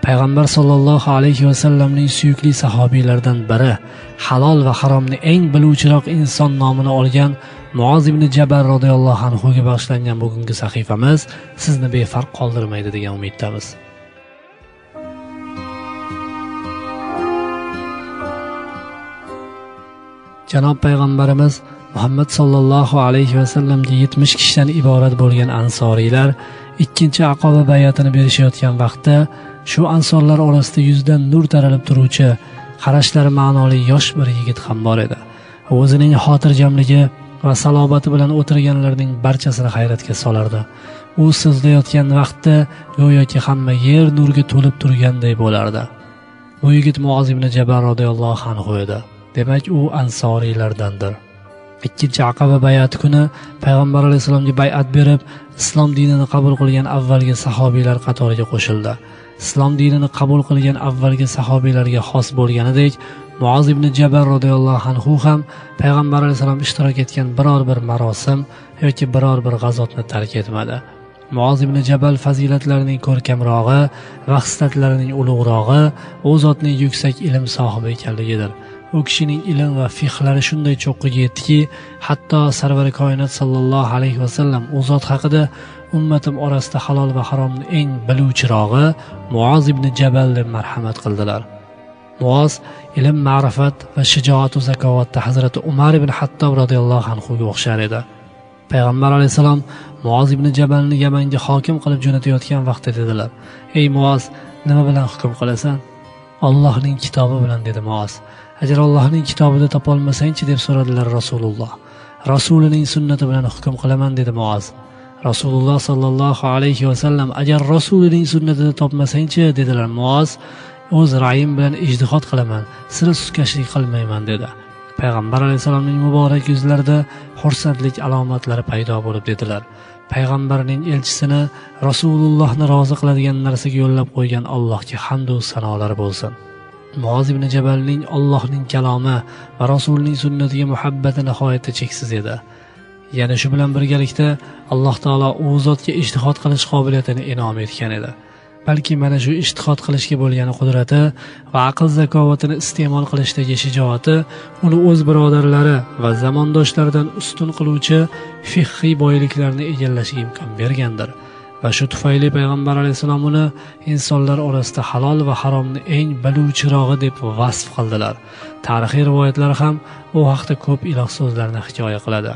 Payg'ambar sollallohu alayhi vasallamning suyukli sahobiylaridan biri, halol va haromni eng biluvchiroq inson nomini olgan Muoz ibn Jabal roziyallohu anhuga bag'ishlangan bugungi sahifamiz sizni befarq qoldirmaydi degan umiddamiz. Janob payg'ambarimiz Muhammad sollallohu alayhi vasallamga 70 kishidan iborat bo'lgan ansoriylar ikkinchi Aqoba bay'atini berishayotgan vaqtda shu ansorlar orasida yuzdan nur taralib turuvchi, qarashlari ma'noli yosh bir yigit ham bor edi. O'zining xotirjamligi va salobati bilan o'tirganlarning barchasini hayratga solardi. U so'zlayotgan vaqtda go'yoki hamma yer nurga to'lib turganday bo'lardi. Bu yigit Muoz ibn Jabal roziyallohu anhu edi. Demak, u ansoriylardandir. Ikkinchi Aqaba bay'ati kuni Payg'ambar alayhissalomga bay'at berib, islom dinini qabul qilgan avvalgi sahobiylar qatoriga qo'shildi. Islom dinini qabul qilgan avvalgi sahobiylarga xos bo'lganidek, Muoz ibn Jabal roziyallohu anhu ham Payg'ambar alayhissalom ishtirok etgan biror bir marosim yoki biror bir g'azotni tark etmadi. Muoz ibn Jabal fazilatlarining ko'rkamrog'i va xislatlarining ulug'rog'i u zotning yuksak ilm sohibi ekanligidir. U kishining ilm va fiqhlari shunday cho'qqiga yetdiki, hatto Sarvari koinot sallallohu alayhi vasallam u zot haqida ummatim orasida halol va haromni eng biluvchirog'i Muoz ibn Jabal deb marhamat qildilar. Muoz ilm, ma'rifat va shijoat va zakovatda Hazrati Umar ibn Hattob roziyallohu anhuga o'xshar edi. Payg'ambar alayhissalom Muoz ibn Jabalni Yamanga hokim qilib jo'natayotgan vaqtda dedilar: "Ey Muoz, nima bilan hukm qilasan?" "Allohning kitobi bilan", dedi Muoz. "Agar Allohning kitobida topolmasangchi?" deb so'radilar Rasululloh. "Rasulining sunnati bilan hukm qilaman", dedi Muoz. Rasululloh sallallohu alayhi vasallam: "Agar Rasulining sunnatida topmasangchi?" dedilar Muoz. "O'z ra'yim bilan ijtihod qilaman, sira suskashlik qilmayman", dedi. Payg'ambar alayhissalomning muborak yuzlarida xursandlik alomatlari paydo bo'lib dedilar: "Payg'ambarning elchisini Rasulullohni rozi qiladigan narsaga yo'llab qo'ygan Allohga hamd va sanolar bo'lsin." Muoz ibn Jabalning Allohning kalomi va Rasulining sunnatiga muhabbati nihoyatda cheksiz edi. Yana shu bilan birgalikda Alloh taolo u zotga ijtihod qilish qobiliyatini in'om etgan edi. Balki mana shu ijtihod qilishga bo'lgan qudrati va aql zakovatini iste'mol qilishdagi shijoati uni o'z birodarlari va zamondoshlaridan ustun qiluvchi fiqhiy boyliklarni egallashiga imkon bergandir. Va shu tufayli Payg'ambar alayhissalom uni insonlar orasida halol va haromni eng biluvchirog'i deb vasf qildilar. Tarixiy rivoyatlar ham u haqda ko'p iloh so'zlarni hikoya qiladi.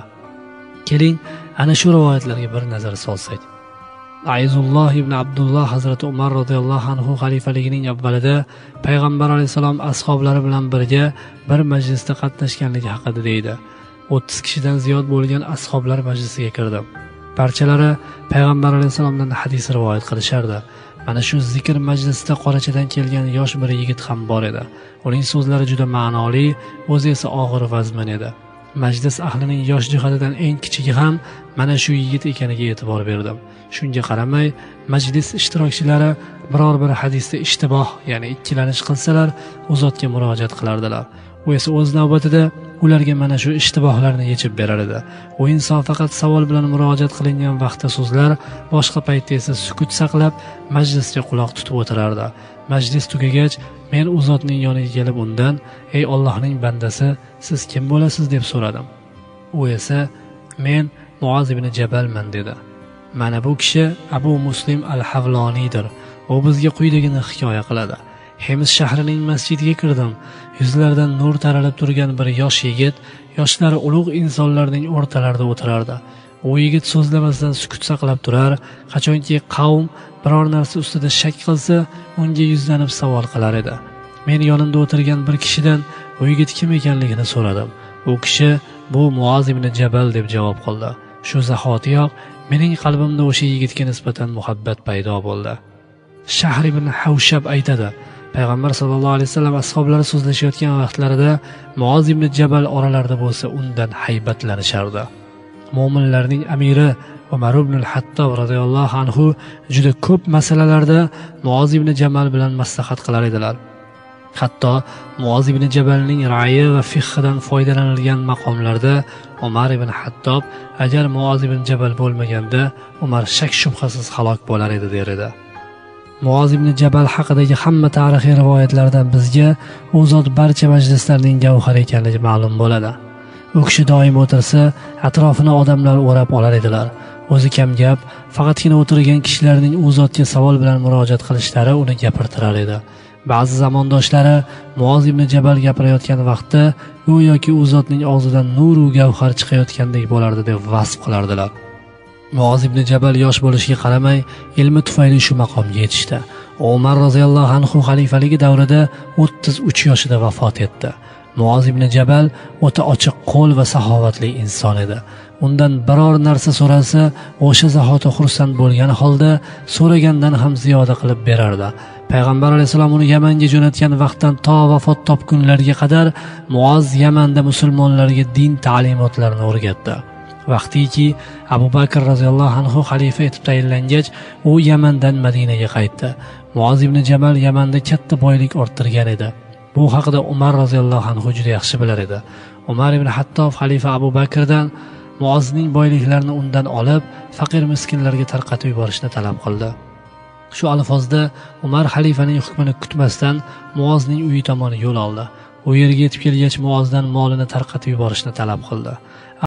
Keling, ana shu rivoyatlarga bir nazar solsak. Ayzulloh ibn Abdulloh Hazrati Umar roziyallohu anhu xalifaligining avvalida Payg'ambar alayhissalom ashoblari bilan birga bir majlisda qatnashganligi haqida deydi. 30 kishidan ziyod bo'lgan ashoblar majlisiga kirdim. Barchalari Payg'ambar alayhissalomdan hadis rivoyat qilishardi. Mana shu zikr majlisida qorachadan kelgan yosh bir yigit ham bor edi. Uning so'zlari juda ma'noli, o'zi esa og'ir vazmin edi. Majlis ahlining yosh jihatidan eng kichigi ham mana shu yigit ekaniga e'tibor berdim. Shunga qaramay, majlis ishtirokchilari biror bir hadisda ishtiboh, ya'ni ikkilanish qilsalar, u zotga murojaat qilardilar. U esa o'z navbatida ularga mana shu ishtibohlarni yechib berar edi. U inson faqat savol bilan murojaat qilingan vaqtda so'zlar, boshqa paytda esa sukut saqlab, majlisga quloq tutib o'tirardi. Majlis tugagach, men u zotning yoniga kelib undan: "Ey Allohning bandasi, siz kim bo'lasiz?" deb so'radim. U esa: "Men Muoz ibn Jabalman", dedi. Mana bu kishi Abu Muslim al-Havloniydir. U bizga quyidagini hikoya qiladi. Hemis shahrining masjidiga kirdim. Yuzlaridan nur taralib turgan bir yosh yigit, yoshlari ulug' insonlarning o'rtalarida o'tirardi. U yigit so'zlamasdan sukut saqlab turar, qachonki qavm biror narsa ustida shak qilsa, unga yuzlanib savol qilar edi. Men yonimda o'tirgan bir kishidan bu yigit kim ekanligini so'radim. U kishi: "Bu Muoz ibn Jabal", deb javob qildi. Shu zahotiyoq mening qalbimda o'sha yigitga nisbatan muhabbat paydo bo'ldi. Shahr ibn Havshab aytadi: Payg'ambar sallallohu alayhi vasallam ashoblari so'zlashayotgan vaqtlarida Muoz ibn Jabal oralarida bo'lsa undan haybatlanishardi. Mo'minlarning amiri Umar ibn al-Hattob radhiyallohu anhu juda ko'p masalalarda Muoz ibn Jabal bilan maslahat qilar edilar. Hatto Muoz ibn Jabalning ra'yi va fiqhidan foydalanilgan maqomlarda Umar ibn Hattob agar Muoz ibn Jabal bo'lmaganda Umar shak shubhasiz halok bo'lar edi der edi. Muoz ibn Jabal haqidagi hamma tarixiy rivoyatlardan bizga u zot barcha majlislarning gavhari ekanligi ma'lum bo'ladi. U kishi doim o'tirsa, atrofini odamlar o'rab olar edilar. O'zi kam gap, faqatgina o'tirgan kishilarning u zotga savol bilan murojaat qilishlari uni gapirtirar edi. Ba'zi zamondoshlari Muoz ibn Jabal gapirayotgan vaqtda go'yoki u zotning og'zidan nur u gavhar chiqayotgandek bo'lardi deb vasf qilardilar. Muoz ibn Jabal yosh bo'lishiga qaramay, ilmi tufayli shu maqomga yetishdi. Umar roziyallohu anhu xalifaligi davrida 33 yoshida vafot etdi. Muoz ibn Jabal o'ta ochiq qo'l va saxovatli inson edi. Undan biror narsa so'ralsa, o'sha zahoti xursand bo'lgan holda so'ragandan ham ziyoda qilib berardi. Payg'ambar alayhissalom uni Yamanga jo'natgan vaqtdan to vafot topgunlariga qadar Muoz Yamanda musulmonlarga din ta'limotlarini o'rgatdi. Vaqtiki Abu Bakr roziyallohu anhu xalifa etib tayinlangach, u Yamandan Madinaga qaytdi. Muoz ibn Jabal Yamanda katta boylik orttirgan edi. Bu haqida Umar roziyallohu anhu juda yaxshi bilar edi. Umar ibn Hattob xalifa Abu Bakrdan Muozning boyliklarini undan olib, faqir miskinlarga tarqatib yuborishni talab qildi. Shu alfozda Umar xalifaning hukmini kutmasdan Muozning uyi tomon yo'l oldi. U yerga yetib kelgach, Muozdan molini tarqatib yuborishni talab qildi.